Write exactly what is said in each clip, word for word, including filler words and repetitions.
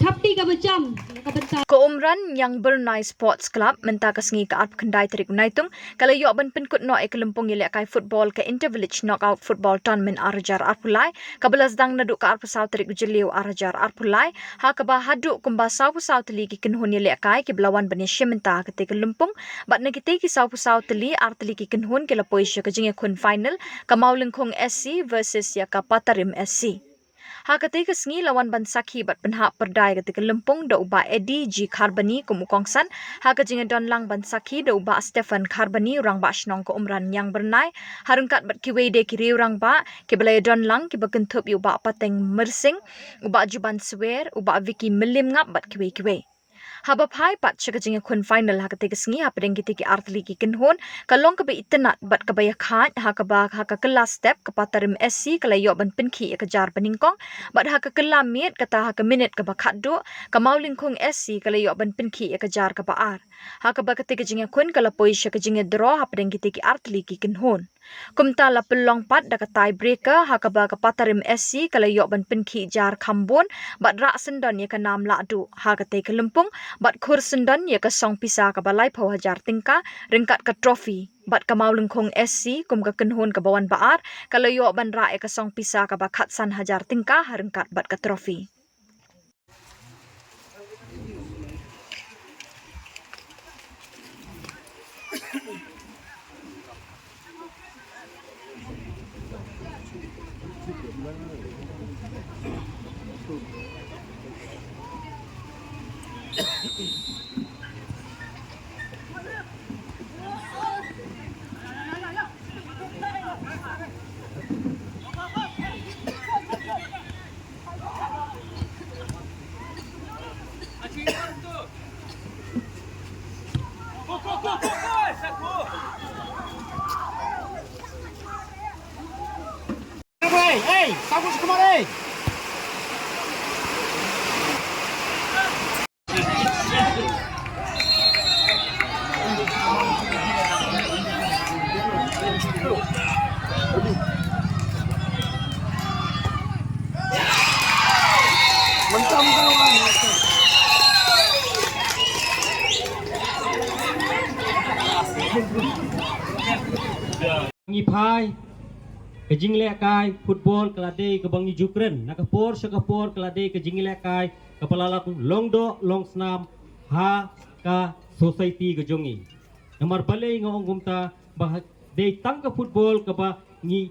Thapti kaba jam ka bynta. Ka Umran Ñiangbyrnai Sports Club mynta ka sngi ka arphew khyndai tarik u Naitung ka la ïoh ban pynkut noh ïa ka lympung ïalehkai football ka Inter Village Knockout Football Tournament ar hajar arphew lai kaba la sdang naduh ka arphew saw tarik u Jylliew ar hajar arphew lai, ha kaba haduh kumba sawphew saw tylli ki kynhun ïalehkai kiba la wan ban ïashim bynta ha katei ka lympung, bad na kitei ki sawphew saw tylli, ar tylli ki kynhun ki la poi sha ka jingïakhun final, ka Mawlyngkhung S C versus ïa ka Patarim S C. Ha katei ka sngi la wan ban sakhi bad pynhap pyrda ïa katei ka lympung da u Bah Eddie G Kharbani kum u kongsan, ha ka jingïadon lang ban sakhi da u Bah Stephen Kharbani, u Rangbah Shnong ka Umran Ñiangbyrnai, ha ryngkat bad kiwei de ki riew rangbah kiba la ïadon lang, kiba kynthup ïa u Bah Pateng Myrsing, u Bah Juban Swer, u Bah Vicky Mylliemngap bad kiwei kiwei. Haba phai pat sha ka jingïakhun final ha katei ka sngi hapdeng kitei ki ar tylli ki kynhun, ka long kaba itynnad bad kaba ïakhaid, ha kaba ha ka kylla step ka Patarim S C ka la ïoh ban pynkhih ïa ka jar banyngkong, bad ha ka kylla miet, kata ha ka minit kaba khatduh, ka Mawlyngkhung S C ka la ïoh ban pynkhih ïa ka jar kaba ar. Ha kaba katei ka jingïakhun ka la poi sha ka jingïadraw hapdeng kitei ki ar tylli ki kynhun. Kumta la pynlong pat da ka tie breaker, ha kaba ka Patarim S C ka la ïoh ban pynkhih jar kham bun bad rah syndon ïa ka nam lahduh ha katei ka lympung, bad khur syndon ïa ka song pisa kaba laiphew hajar tyngka ryngkat ka trophy, bad ka Mawlyngkhung S C kum ka kynhun kaba wan ba ar ka la ïoh ban rah ïa ka song pisa kaba khatsan hajar tyngka ha ryngkat bad ka trophy. Ngi phai, ka jinglehkai football ka la dei kaba ngi ju kren, na ka por sha ka por ka la dei ka jinglehkai kaba la long, long doh long snam ha ka society ka jong ngi. Namar balei nga ong kumta, ba dei tang ka football kaba ngi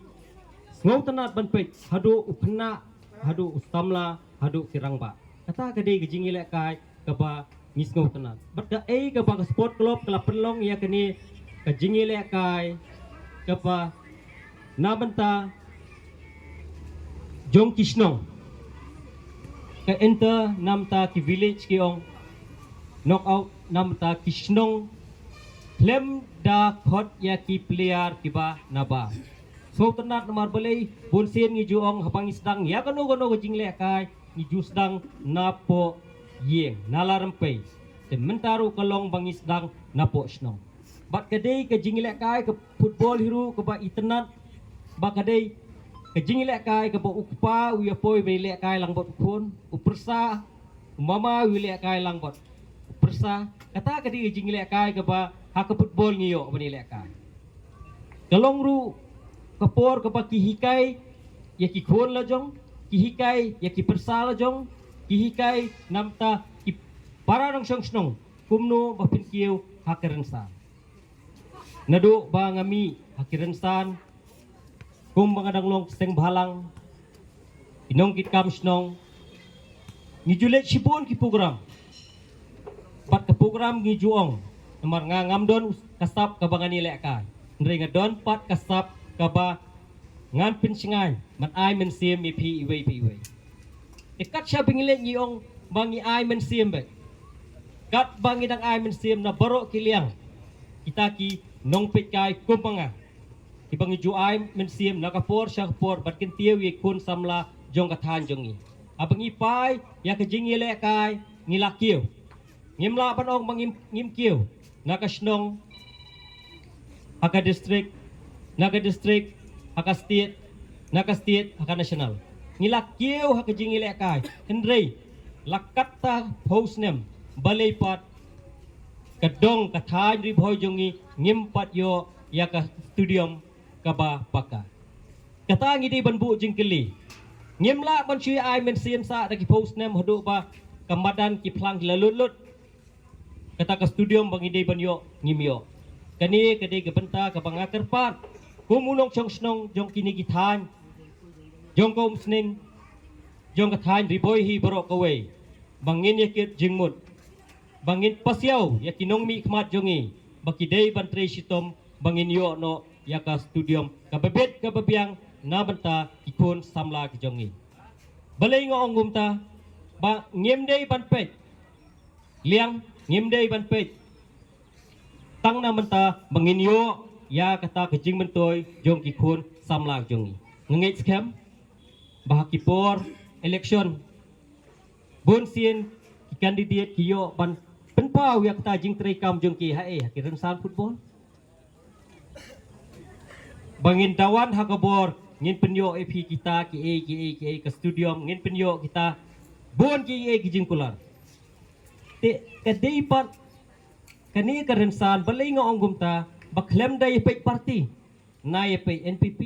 sngewtynnat ban peit haduh u khynnah, haduh u samla, haduh ki rangbah. Kata ka dei ka jinglehkai kaba ngi sngewtynnat. Bad kaei kaba ka sport club ka la pynlong ïa kane ka jinglehkai kaba na bynta jong ki shnong. Ka inter na bynta ki village ki ong, knockout na bynta ki shnong, khlem da khot ïa ki player kiba na bar. Sngewtynnat namar balei, bun sien ngi ju ong haba ngi sdang ïa kano kano ka jinglehkai, ngi ju sdang napoh ïing, na la rympei. Te mynta ruh ka long ba ngi sdang napoh shnong. Bad ka dei ka jinglehkai ka football hi ruh kaba itynnat, ba ka dei ka jinglehkai kaba u kpa u ïa poi ba ïalehkai lang bad u khun, u pyrsa u mama u ïalehkai lang bad u pyrsa. Kata ka dei ka jinglehkai kaba ha ka football ngi ïoh ban ïalehkai. Ka long ruh ka por kaba ki hikai ïa ki khun la jong, ki hikai ïa ki pyrsa la jong, ki hikai na bynta ki para nongshong shnong kumno ba phin kiew ha ka rynsan. Naduh ba nga mih ha ki rynsan, kumba nga dang long seng bhalang, ki nongkitkam shnong, ngi ju leit shibun ki program. Bad ka program ngi ju ong, namar nga ngam don ka sap kaba ngan ïalehkai, hynrei nga don pat ka sap kaba ngan pynshngaiñ, ban ai mynsiem ïa phi iwei pa iwei. Te kat shaba ngi leit ngi ong ba ngi ai mynsiem bad katba ngi dang ai mynsiem na baroh ki liang, kita ki nongpeitkai kum ma nga, kiba ngi ju ai mynsiem na ka por sha ka por ban kyntiew ïa ki khun samla jong ka thaiñ jong ngi. Haba ngi phai ïa ka jingïalehkai, ngi la kiew. Ngim lah ban ong ba ngim, ngim kiew na ka shnong, ha ka district, na ka district ha ka state, na ka state ha ka national. Ngi la kiew ha ka jingïalehkai, hynrei La katta phew snem balei pat ka dong ka thaiñ Ri Bhoi jong ngi ngim pat ïoh ïa ka stadium kaba paka. Kata ngi dei ban buh jingkylli. Ngim lah ban shu ai mynsiem sah da ki phew snem haduh ba ka madan ki phlang ki la lut lut. Kata ka stadium ba ngi dei ban ïoh ngim ïoh. Kane ka dei ka bynta kaba nga kyrpad kum u nongshong shnong jong kine ki thaiñ, jong ka Umsning, jong ka thaiñ Ri Bhoi hi baroh kawei, ba ngin ïa kit jingmut, ba ngin pasiaw ïa ki nongmihkhmat jong ngi ba ki dei ban trei shitom ba ngin ïoh noh ïa ka stadium kaba bit kaba biang na bynta ki khun samla ki jong ngi. Balei nga ong kumta? Ba ngim dei ban peit liang, ngim dei ban peit tang na bynta ba ngin ïoh ïa kata ka jingmyntoi jong ki khun samla jong ngi. Nga ngeit skhem ba ha ki por election bun sien ki candidate ki ïoh ban pynpaw ïa kata jingtrei kam jong ki ha, eh, ha ki rynsan football. Ba ngin da wan ha ka bor ngin pynïoh ïa phi kita ki ei ki ei ki ei ka stadium, ngin pynïoh kita bun ki ei ki jingkular. Te ka dei pat kane ka rynsan balei nga ong kumta? Ba khlem da ïa peit party, na ïa peit N P P,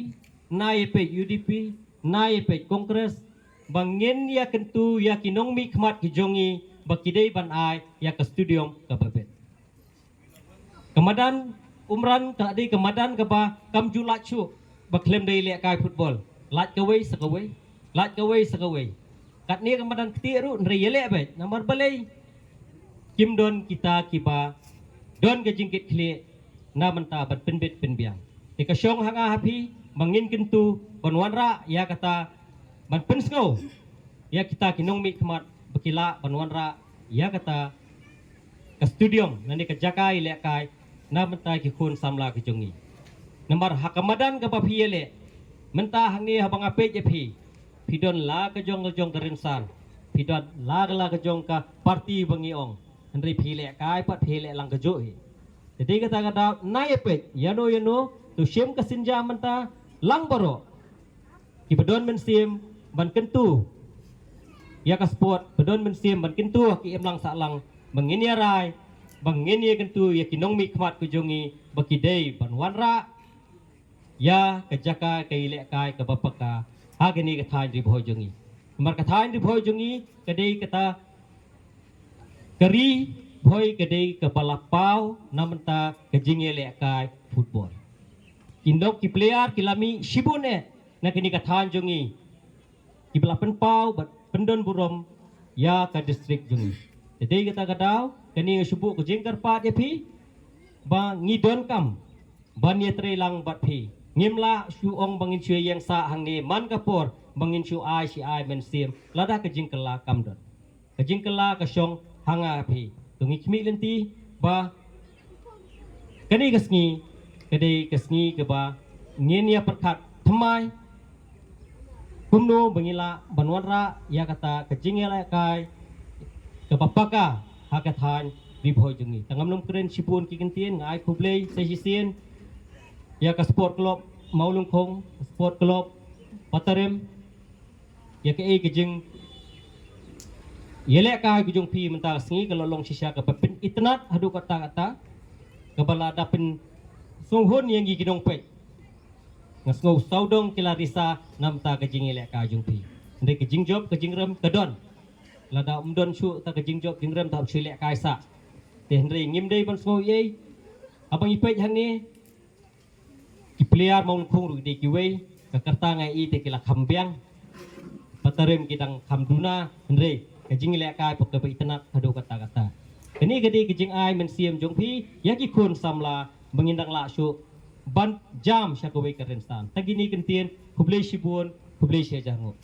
na ïa peit U D P, na ïa peit Congress, ba ngin ïa kyntu ïa ki nongmihkhmat ki jong ngi ba ki dei ban ai ïa ka stadium kaba bit. Ka madan Umran ka dei ka madan kaba kam ju lait shuh ba khlem da ïalehkai football. Lait kawei sa kawei, lait kawei sa kawei. Katne ka madan ktieh ruh hynrei ïaleh beit. Namar balei? Kim don kita kiba don ka jingkitkhlieh na bynta ban pynbit pynbiang. Te ka shong ha nga ha phi ba ngin kyntu ban wanrah ïa kata, ban pynsngew ïa kita ki nongmihkhmat ba ki lah ban wanrah ïa kata ka stadium lane ka jaka ïalehkai na bynta ki khun samla ki jong ngi. Namar ha ka madan kaba phi ïaleh, mynta hangne haba nga peit ïa phi, phi don la ka jong ka jong ka rynsan, phi don la ka la ka jong ka party ba ngi ong, hynrei phi ïalehkai pat phi ïaleh lang kajuh hi. Te dei kata ka daw na ïa peit ïano ïano, to shim ka synja mynta lang baroh. Kiba don mynsiem ban kyntu ïa ka sport, ba don mynsiem ban kyntu ha ki imlang sahlang, ba ngin ïa rai, ba ngin ïa kyntu ïa ki nongmihkhmat ki jong ngi ba ki dei ban wanrah ïa ka jaka ka ïalehkai kaba paka ha kane ka thaiñ Ri Bhoi jong ngi. Namar ka thaiñ Ri Bhoi jong ngi ka dei kata ka Ri Bhoi ka dei kaba la paw na bynta ka jingïalehkai football. Ki nok ki player ki la mih shibun eh na kane ka thaiñ jong ngi kiba la pynpaw bad pyndon burom ïa ka district jong ngi. Te dei kata ka daw kane nga shu buh ka jingkyrpad ïa phi ba ngi donkam ban ïatrei lang bad phi. Ngim lah shu ong ba ngin shu ïeng sah hangne man ka por ba ngin shu ai shi ai mynsiem lada ka jingkylla kam don. Ka jingkylla ka shong ha nga ha phi. To ngi khmih lynti ba kane ka sngi ka dei ka sngi kaba ngin ïa pyrkhat thymmai kumno ba ngi lah ban wanrah ïa kata ka jingïalehkai kaba paka ha ka thaiñ Ri Bhoi jong ngi. Tang ngam nym kren shibun ki kyntien, nga ai khublei sa shisien ïa ka Sport Club Mawlyngkhung, Sport Club Patarim, ïa kaei ka jingïalehkai ka jong phi mynta ka sngi ka la long shisha kaba pynitynnad haduh katta katta, kaba la da pynsngewhun ïa ngi ki nongpeit. Nga sngew sawdong ki la risa na bynta ka jingïalehkai jong phi. Hynrei ka jingjop ka jingrem ka don. Lada ym don shuh ta ka jingjop jingrem ta shu lehkai sah. Te hynrei ngim dei ban sngew ei ei. Haba ngi peit hangne ki player Mawlyngkhung ruh dei kiwei, ka kyrta nga i te ki la kham biang. Patarim ki dang kham duna, hynrei ka jingïalehkai pat kaba itynnad haduh katta katta. Kane ka dei ka jingai mynsiem jong phi ïa ki khun samla ba ngin dang lah shuh ban jam sha kawei ka rynsan. Tang kine ki kyntien, khublei shibun, khublei shihajar nguh.